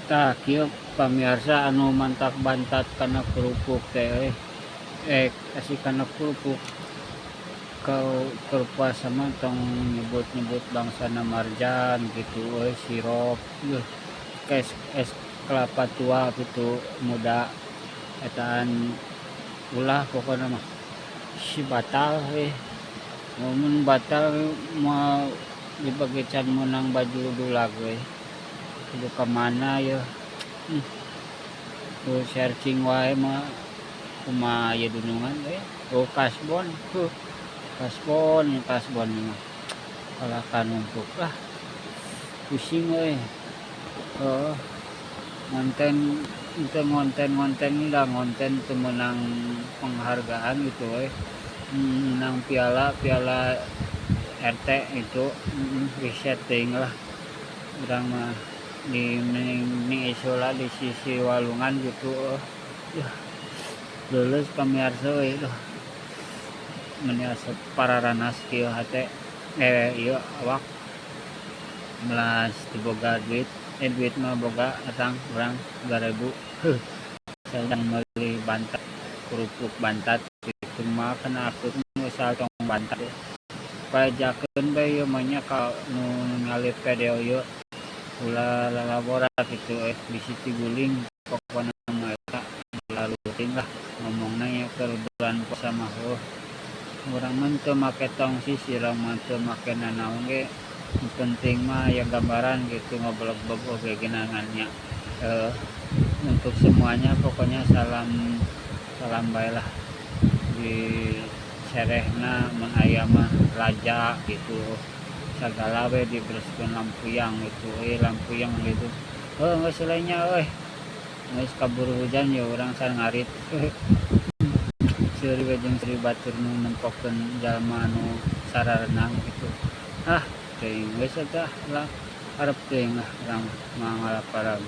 Tah kieu pamiarsa anu mantak bantat kana kerupuk teh euy. Eh kasih kana kerupuk keur puasa mah tong nyebut-nyebut bangsana marjan kitu euy, sirop es es kelapa tua kitu muda etaan ulah pokona mah si batal euy. Mun batal moal dibagi can meunang baju dulag euy. Kudu ka mana yeuh. Searching wae mah kumaha ieu dunungan euy. Oh kasbon, huh kasbon kasbon mah kalah ka numpuk lah. Pusing euy. Heuh ngonten teu ngonten-ngonten da ngonten teu meunang penghargaan kitu euy. Meunang piala piala RT itu riset teuing lah. Urang mah di isola di sisi walungan gitu yah leuleus pamiarsa euy. Duh meni asa pararanas kieu hate, ieu awak melas teu boga duit, duit mah boga etang urang 2000 heuh sedang meuli bantat kerupuk bantat kitu mah kana akut usaha tong bantat pajakeun bae ieu mah nya ka nu ningali video ieu ulah lalabora kitu bisi tiguling pokona mah eta ulah leutik lah ngomongna nya keur bulan puasa mah. Heuh urang mah teu make tongsis, urang mah teu make nanaon ge, nu penting mah aya gambaran gitu ngabelegbeg oge geunangan nya. Untuk semuanya pokoknya salam salam bae lah di serehna mun aya mah raja gitu sagala we dibereskeun lampuyang gitu lampuyang gitu. Heuh geus nya euy, geus kaburu hujan ya urang can ngarit. Seuri we jeung seuri batur nu nempokeun jalma anu sararenang kitu. Ah teuing geus eta lah hareup teuing lah urang moal ngalaparan.